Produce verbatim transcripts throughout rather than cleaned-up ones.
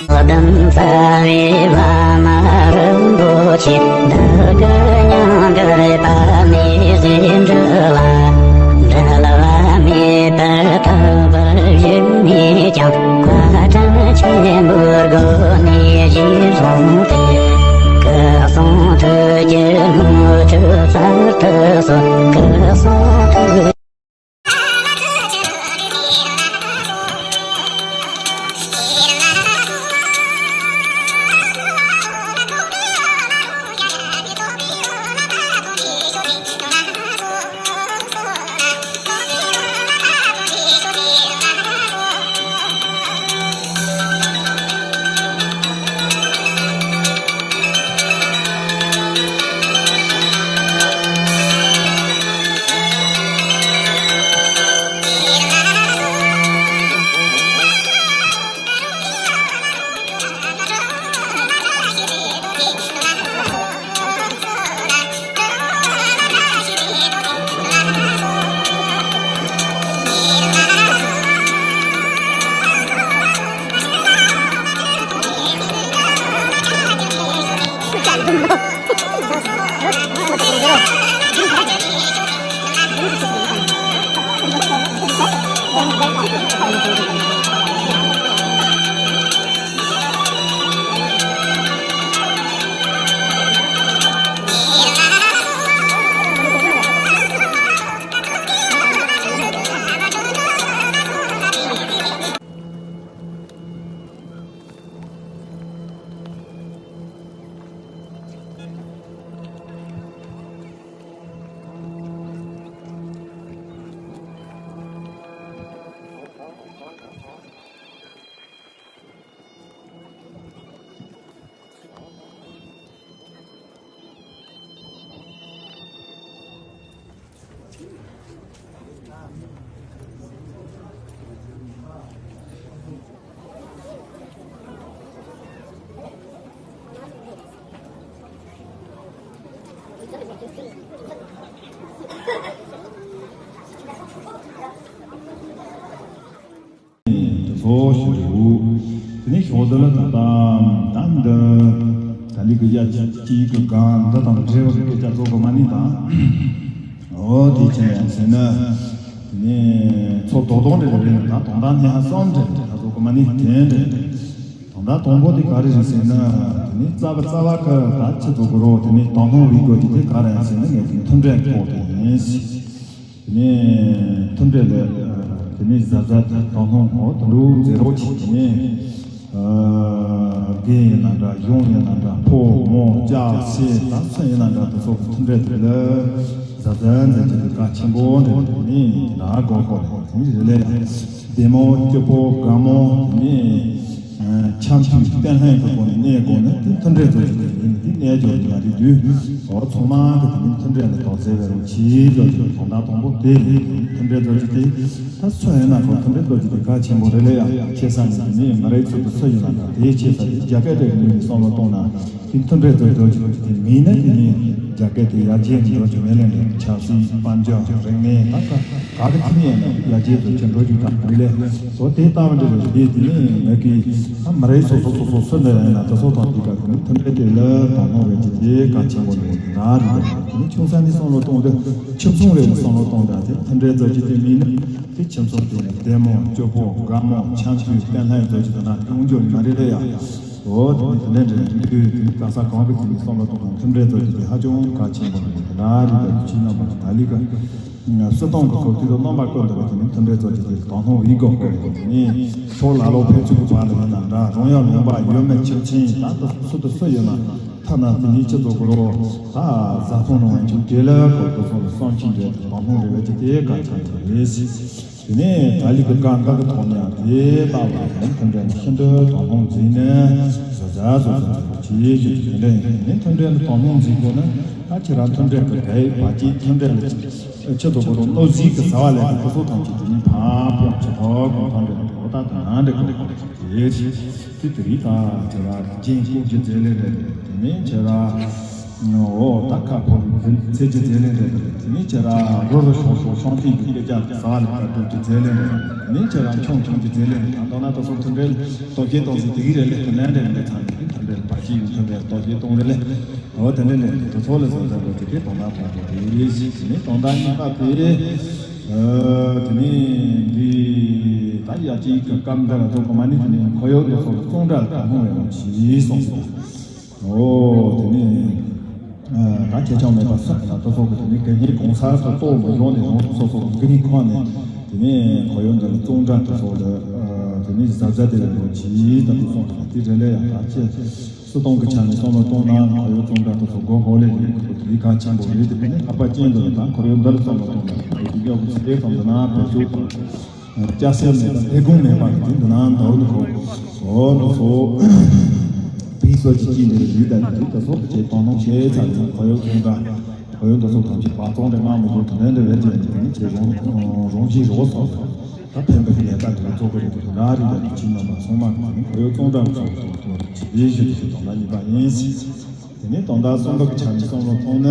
ལྡན་རྩ་བའི་བླ་མ་རིན་པོ་ཆེ། བདག་གི་མྱང་འདས་པདྨའི་རྗེས་འགྲོ་ལ། འབྲལ་བ་མེད་པར་ཐར་པར་ཞུ་ནས་ཀྱང་། བཀའ་དྲིན་ཆེན་པོའི་སྒོ་ནས་གཞིར་བཟུང་སྟེ། སྐུ་གསུང་ཐུགས་ཀྱི་སྣོད་བཅུད་གསར་དུ་གསོལ། སྐུ་གསུང་ཐུགས། དེ་ཚོ་ཞིག་རེད། དེ་ནས་ཞོགས་དུ་ལ་ད་ལྟ་ད་འདི་ད་ལི་གི་ཡ་གཅིག་གི་གང་འདི་དང་འབྲེལ་བ་གི་སྐད་ཆ་ཚོགས་གི་མ་ནི་དང་། འོ་དེ་ཅི་ཡང་ཟེར་ན། དེ་ནས་ཚོགས་རྡོག་རྡོག་འདྲ་རེད། ད་དོན་དག་ནི་ཧ་སོམ་འདྲ་ད་ཚོགས་གི་མ་ནི་དེ་འདྲ། དོན་དག་དང་པོ་དེ་ག་རེ་རེད་ཟེར་ན། དེ་ནས་རྩ་བ་རྩ་བ་གི་ད་ཆི་ཚོགས་གི་རོ། དེ་ནས་དང་ལྷུང་བའི་སྐོར་གྱི་དེ་ག་རེ་ཡང་ཟེར་ན་ངས་དེ་མཐུན་འབྲེལ་ཐོག་དེ་ཡིན། དེ་ནས་མཐུན་འབྲེལ་ལ། དེ་ནས་གཟབ་གཟབ་དང་དང་ལྷུང་འོ་དུ་འགྲོ་མཛད་རོགས་བྱེད། དེ་ནས་རྒན་ཡིན་ན་འདྲ། གཞུང་ཡིན་ན་འདྲ། ཕོ་མོ་ལྕགས་སེ་ད་སུ་ཡིན་ན་འདྲ། དེ་ཚོ་མཐུན་འབྲེལ་དེ་ལ་གཟབ་གཟབ་མཛད་རྒྱུ་དེ་གལ་ཆེན་པོ་འདྲ་དེ་ནས་ད་དགོས་དགོས་རེད། དེ་ནས་རེ་ལས་བདེ་མོ་སྐྱིད་པོ་དགའ་མོ་དེ་ནས། འཆམ་མཐུན་བརྟན་ལྷིང་གི་སྒོ་ནས་གནས་དགོས་ན་དེ་མཐུན་འབྲེལ་རྩོད་གཞི་དེ་ཡིན། དེ་གནས་སྐྱོང་གི་མ་རེད་དུས། འོ་ཚང་མ་གི་དེ་ནི་མཐུན་འབྲེལ་ལ་དོགས་སེལ་བའི་རོགས་གྱིས་རྩོད་གཞི་དོན་དག་དང་པོ་དེ་ཡིན། མཐུན་འབྲེལ་རྩོད་གཞི་དེ་ད་སུ་ཡིན་ན་ཁོ་མཐུན་འབྲེལ་རྩོད་གཞི་དེ་གལ་ཆེན་པོ་རེད་ལ། ཡང་ཁེ་ས་ནས་དེ་ནི་མི་རིགས་ཚོ་དུ་སུ་ཡིན་ན་ད་དེའི་ཁེ་ས་དེ་རྒྱ་སྐད་དེ་ངོས་ནས་བསམ་བློ་གཏོང་ན་དེ་མཐུན་འབྲེལ་རྩོད་གཞི་དོན་གཞི་དེ་མིན་ན་དེ་ནི་རྒྱ་སྐད་དེ་ཡར་རྒྱས་འགྲོ་རྒྱུ་མེད་ལས་འདྲ། ཆབ་སྲིད་དཔལ་འབྱོར་རིག་གནས་ད་ལྟ། ག་གི་ཐད་ནས་ཡིན་ན་ཡར་རྒྱས་དུ་ཅི་འགྲོ་རྒྱུ་དང་རིགས་ལས་སོ་དེ་ལྟ་བུ་འདྲ་རེད། དེ་དེ་ནས་ངེད་ཀྱི་ཨ་མི་རིགས་སོ་སོ་སོ་སོ་སུ་འདྲ་ཡིན་ན་དེ་ཚོ་དང་དེ་ག་གི་མཐུན་སྒྲིལ་དེ་ལ་དང་ལྷུང་རེད་ཀྱི་དེ་གལ་ཆེན་པོ་ཡོད་ན་རེད། དེ་ནས་ཆུང་ས་ནས་བསམ་བློ་གཏོང་དུས་ཁྱིམ་ཚང་རེད་བསམ་བློ་གཏོང་དུས་དེ་མཐུན་སྒྲིལ་རྩོད་གཞི་དེ་མིན་ན་དེ་ཁྱིམ་ཚང་དེ་ནས་བདེ་མོ་སྐྱིད་པོ་དགའ་མོ་འཆམ་མཐུན་བརྟན་ལྷིང་རྩོད་གཞི་དེ་ན་དེ་ཡོང་རྒྱུ་མ་རེད་ལ་ཡ། འོ་དེ་ནི་དེ་ནས་འདྲ་དུས་དེ་ནི་ག་ས་གང་གི་དེ་ནི་བསམ་བློ་གཏོང་དང་མཐུན་སྒྲིལ་རྩོད་གཞི་དེ་ཧ་ཅང་གལ་ཆེན་པོ་རེད་ན་རེད། ད་ཕྱི་ནང་པ་ད་ལི་ཀ་སྲིད་དོན་གྱི་སྐོར་དེ་ཚོ་རྣམ་པ་ཀུན་ཏུ་གི་དེ་ནི་མཐུན་སྒྲིལ་རྩོད་གཞི་དེ་དང་ཐོག་ཡིག་སྒོ་སྐོར་དེ་ནི་ཕྱོགས་ལ་ལོ་ཕན་ཚུན་གྱི་བར་ལ་ཡིན་ན་འདྲ། རང་ཡང་ལུང་པ་ཡོད་མེད་ཁྱིམ་ཆེན་ད་ལྟ་སུ་དང་སུ་ཡོད་ན་ཐ་ན་དེ་ནི་སྤྱི་ཚོགས་ཀྱི་རོ་ད་བཟའ་ཚང་ནང་ཡང་ཁྱིམ་དེ་ལ་སྐོར་དུ་སོང་ལ་བསམ་ཁྱིམ་འདྲ་དང་ཐོག་རེ་བ་ཅི་དེ་གལ་ཆེན་པོ་རེད། དེ་ནས་ད་ལི་གི་བཀའ་འདི་གི་ཐོག་ནས་དེ་ལྟ་བུ་དང་མཐུན་འབྲེལ་ཤིན་ཏུ་དང་ལྷུང་འཛིན་ནས་བཟོ་བཟའ་བཟོ་བཟོ་བྱེད་ཀྱི་དེ་འདྲ་ཡིན། དེ་ནས་མཐུན་འབྲེལ་དང་ལྷུང་འཛིན་དགོས་ན་ད་ཁྱེད་རང་མཐུན་འབྲེལ་གི་གའི་བ་ཅིའི་མཐུན་འབྲེལ་ལ་ཆེད་དུ་གོ་རོགས་གནོད་འཛིན་གི་བཟའ་བ་ལས་ཀྱི་སོ་ཐམས་ཅད་དེ་ནས་ཕམ་ཕམ་བྱེད་ཐོག་གི་མཐུན་འབྲེལ་དོ་ད་དང་འདྲ་གི་དེ་དེ་རིགས་དང་བྱེད་ར་རྒྱན་སྐུ་རྒྱུ་མཛད་ལས་རེད། དེ་ནས་བྱེད་ར། འོ་ད་ཁ་ཕོར་ཚེས་ཀྱི་རྩེ་ལེན་རེད། དེ་ནས་ཁྱེད་རང་རོ་རོ་ཤོང་ཤོང་ཤོང་ཐིག་གི་སྐད་ཆ་ཟ་ལ་ཁ་སྒྲུབ་ཀྱི་རྩེ་ལེན་རེད། དེ་ནས་ཁྱེད་རང་ཁྱོང་ཁྱོང་གི་རྩེ་ལེན་རེད། ད་མདོར་ན་ད་སོགས་མཐུན་འབྲེལ་སྟོབས་ཆེ་གཏོང་ཟིན་དེ་གི་རེད་ལེ། དེ་ནས་འདྲེན་ལེ་ཚང་གི་མཐུན་འབྲེལ་བར་གྱི་མཐུན་འབྲེལ་སྟོབས་ཆེ་གཏོང་རེད་ལེ། འོ་དེ་འདྲ་ནས་དེ་ཚོ་ལ་སོགས་ཟེར་བ་དེ་གའི་དོན་དག་དང་པོ་དེ་རེད། དེ་ནས་དོན་དག་གཉིས་པ་དེ། ཨ་དེ་ནས་འདི་ད་ཡ་གཅིག་གི་སྐབས་འདི་ལ་ཚོགས་གོ་མ་ནི་དེ་ནས་ཁོར་ཡུག་དེ་ཚོ་ལ་བཙོང་འདྲ་དང་སྣང་བའི་ངོ་ཞེས་གསུངས་སོང་། འོ་དེ་ནས་ཨ་ད་ཁེ་ཆང་མེད་པ་སོགས་ལ་དེ་ཚོ་གི་དེ་ནས་དགེ་བསྙེན་གང་ཟག་ཏུ་གཏོགས་མི་ཡོང་ནས་རང་སོ་སོ་གི་ངན་ཁོག་ནས་དེ་ནས་ཁོར་ཡུག་འདི་ལ་བཙོང་འདྲ་དེ་ཚོ་ལ་ཨ་དེ་ནས་གཟབ་གཟབ་དེ་ལ་རོགས་གྱིས་ད་དུ་གསུངས་སོང་། དེ་རེ་ལས་ཡང་ད་ཁྱེད། སྲིད་སྟོང་གི་ཆ་ནས་བསམ་བློ་གཏོང་ན་ཁོར་ཡུག་བཙོང་འདྲ་དེ་ཚོ་དགོས་དགོས་ལས་རེད། ཁོ་དེ་གལ་ཆེན་པོ་རེད། དེ་ནས་ལྷག་པ་ཅན་དུ་ད་ཁོར་ཡུག་འདི་ལ་བསམ་བློ་གཏོང་ན་ཁོར་ཡུག་རྒྱ་བོ་ཚེ་ཙམ་དུ་ན་བེད་སྤྱོད་དང་སྐྱ་སེར་མེད་པ་ལས་དགོངས་མེད་པ་གི་དེ་འདི་ན་འདའ་བོ་ནི་ཁོ་འོ་འདི་ཚོ་བིས་སོ་ཅི་ཅི་ནས་ལུས་ད་ནི་དེ་ཚོ་གི་ཆེད་དོ་སྣང་བྱས་ཚར་ནས་ཁོར་ཡུག་བཙོང་འདྲ་ཁོར་ཡུག་འདི་ཚོ་ཐམས་ཅད་བར་བཙོང་དེ་མང་མི་འདུག་དེ་འདྲ་འདྲ་བས་ཀྱི་དེ་ནི་ཆེད་རང་རང་བཞིན་རོགས་སོགས། ད་ཕན་པའི་ལས་ཀ་དེ་གཙོ་བོ་རེད་འདུག་ན་རི་དང་དུས་ཆེན་རྣམ་པ་ཚང་མ་གི་ཁོར་ཡུག་བཙོང་འདྲ་གཙོ་བོ་གཙོ་བོ་རེད་ཞེས་ཞུ་རྒྱུ་དེ་དོན་དག་གཉིས་པ་ཡིན། དེ་ནས་དོན་དག་གསུམ་པ་གི་ཆ་ནས་བསམ་བློ་གཏོང་ན་ད་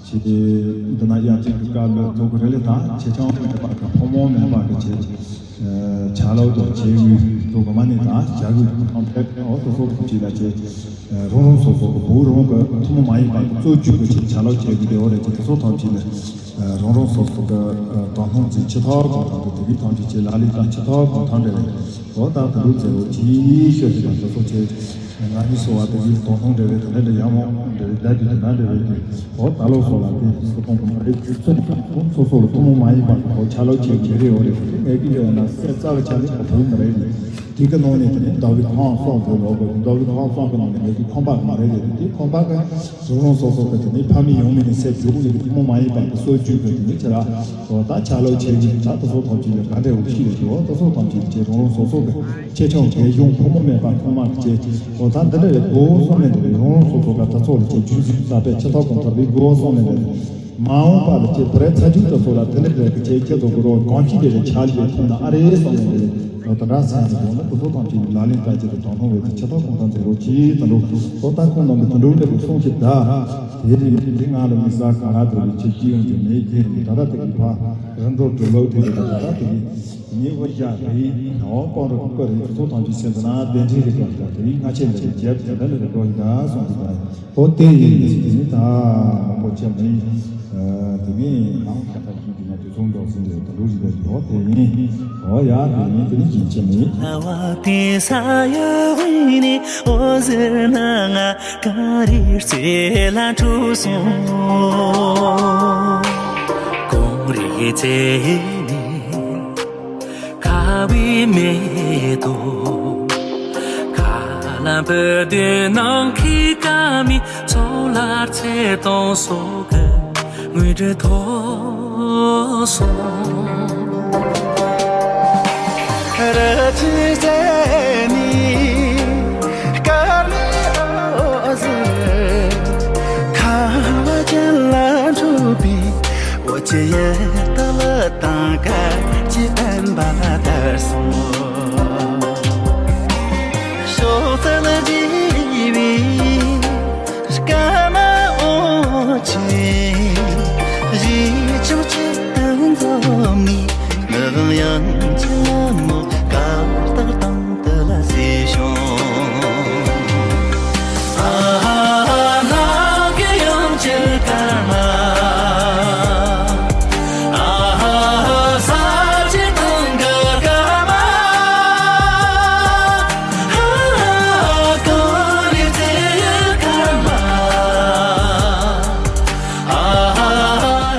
ཆེ་འདི་ན་དབྱར་དུས་ཀྱི་སྐབས་ལ་གཙོ་བོ་རེད་ལ་ད་ཆེ་ཆུང་མེད་པ་གི་ཕོ་མོ་མེད་པ་གི་ཆེ་ཆ་ལོག་ཏུ་བྱེད་དགོས་འདུག་གི་མ་ནི་ད་བྱ་དགོས་ཁང་ཕེབས་འོ་དེ་ཚོ་གི་ཅིག་ལ་ཆེ། རང་རང་སོ་སོ་གི་བུ་རང་གི་ཐུན་མོང་མ་ཡིན་པ་གི་གཙོ་བཅོས་གི་ཆེད་ཆ་ལག་བྱེད་དགོས་དེ་འོ་རེད་ཅེས་དེ་ཚོ་ཐམས་ཅད་ལ་རང་རང་སོ་སོ་གི་དོ་སྣང་བྱེད་ཆེ་ཐག་གང་ཐང་དུ་དེ་གི་ཐམས་ཅད་ཆེད་ལ་ལས་དང་ཆེ་ཐག་གང་ཐང་འདྲ་བའི་འོ་ད་དུ་ལུག་ཚེ་རོ་ཇི་ཤོད་ཅེས་དང་དེ་ཚོ་ཆེད་ང་གཉིས་སོ་བ་དེ་གི་དོ་སྣང་འདྲ་བའི་དེ་འདྲ་འདྲ་ཡ་མོ་འདྲ་བའི་བརྡ་རྒྱུ་དེ་འདྲ་འདྲ་བའི་གི་འོ་ད་ལོ་སོ་ལ་དེ་སོ་གཏོང་གི་མ་རེད། ཚོ་སོ་སོ་ལ་ཐུན་མོང་མ་ཡིན་པ་གི་འོ་ཆ་ལག་བྱེད་དགོས་རེད། འོ་རེད་ངས་གི་ཡོད་ན་གསེར་རྩ་བའི་ཆ་ནས་ག་བུ་མ་རེད། དེ་གི་ནང་ནས་དེ་ནས་ཟླ་བའི་ཁང་གསུམ་དེ་ལོག་གི་ཟླ་བའི་ཁང་གསུམ་གི་ནང་ནས་ངེད་ཀྱི་ཁང་པ་གི་མ་རེད་ཟེར་དེ་ཁང་པ་གི་རང་རང་སོ་སོ་གི་དེ་ནས་ཕ་མེས་ཡང་མེས་ནས་སེ་འཇུག་གི་ཐུན་མོང་མ་ཡིན་པ་གི་སྲོལ་རྒྱུན་གི་དེ་ནས་ཁྱེད་ར་འོ་ད་ཆ་ལག་ཆེ་གི་ད་དེ་ཚོ་ཐམས་ཅད་ལ་ག་འདྲ་འོ་ཤི་རེད་འོ་དེ་ཚོ་ཐམས་ཅད་ཀྱི་རང་རང་སོ་སོ་གི་ཆེ་ཆུང་རྒན་གཞོན་ཕོ་མོ་མེད་པ་ཚང་མ་གི་ཆེ་འོ་ད་འདི་འདྲ་རེད་གོ་སོང་ནས་འདི་རང་རང་སོ་སོ་གི་དེ་ཚོ་ལ་ཆེ་རྒྱུན་ཞིག་ད་པའི་ཆེ་ཐག་གོང་ཐག་རེད་གོ་སོང་ནས་འདི་རེད། མ་འོངས་པ་ལ་ཁྱེད་བར་ཚ་རྒྱུད་དུ་སོགས་ལ་དེ་ནི་རེ་གི་ཆེ་ཁྱེད་ཚོ་གི་རོ་གང་ཞིག་དེ་རེ་ཆ་ལི་ཡོད་ཐུབ་ན་ཨ་རེ་སོང་ནས་རེ་ལོ་དེ་འདྲ་སེམས་སུ་དགོངས་ན་དེ་ཚོ་ཐམས་ཅད་ལ་ལ་ལེན་ལྟ་ཅི་དུ་དང་ཐོང་བའི་དེ་ཆེ་ཐོག་གོང་ཐང་ཚེ་རོ་ཅི་དང་འགྲོ་ལོ་ད་ཁོང་རྣམས་ཀྱི་དུ་འགྲོ་འདྲ་བའི་སོང་ཞིག་ད་དེ་རེ་འདི་ང་ལ་མི་ས་ག་ལ་དུ་རེ་ཆེ་ཅི་ཡོང་གི་མེད་ཀྱི་རེ་ད་ད་དེ་གི་ཕ་རིན་འགྲོ་འགྲོ་ལོ་དེ་རེ་ད་ད་དེ་གི་ཉེ་བོ་བཞག་རེ་ནོ་ཀོང་རེ་ཀོ་རེ་དེ་ཚོ་ཐམས་ཅད་སེམས་སུ་ན་བདེན་འདྲིས་རེ་དགོས་ད་དེ་རིང་ང་ཆེ་འདྲ་རེ་རྒྱབ་དེ་འདྲ་ལ་རེ་འགྲོ་ཡི་ད་སོང་གི་ད། ཨོ་དེ་ཡིན་དེ་ནི་ད་མང་པོ་ཅི་མིན། དེ་ནི་མང་ཁ་ཁ་ཞིག་གིས་ན་དུས་ཚོད་འགྲོ་ཟིན་རེད་ད་ལུགས་ཟིན་རེད། ཨོ་དེ་ཡིན། ཨོ་ཡ་དེ་ཡིན་དེ་ནི་ཡིན་ཅི་མིན། ལ་བ་དེ་ས་ཡ་བི་ནི་ཨོ་ཟེར་ན་ང་ག་རེ་རྩེ་ལ་འཁྲུག་སོང་། གོང་རེ་རྩེ་ནི། ཁ་བའི་མེ་ཏོག་ཁ་ལ་འབུད་དུས་ནམ་མཁའི་སྐར་མའི་ཚོགས་ལ་ཚེ་དང་སོགས་ཀྱི་དངོས་གྲུབ་ཐོབ་སོང་། རི་ཆུ་ཟད་ནས་སྐར་མའི་འོད་ཟེར་ཁ་བ་ཅན་ལ་འཁྲུགས་པའི། འོ་ཅི་ཡི་ལྟ་བུ་དང་ག་ཅི་བསྟན་པ་ལྟར་སོང་། ཕྱོགས་བཙལ་བགྱིས་པའི་སྐར་མ་འོད་ཆེན། གཞིས་ཆགས་ཆེད་དུ་འཛོམས་ནས། མི་དབང་ཡང་ཅི་ལ་མོ་སྐར་ལྟར་དང་། དེ་ལ་སྲིད་བྱུང་། ཨ་ཧ་ལྷ་གི་ཡུམ་གྱི་སྐར་མ། ཨ་ཧ་ས་གཅིག་སྟེང་གི་སྐར་མ། ཨ་ཧ་གང་ལས་ཚེ་ཡི་སྐར་མ། ཨ་ཧ།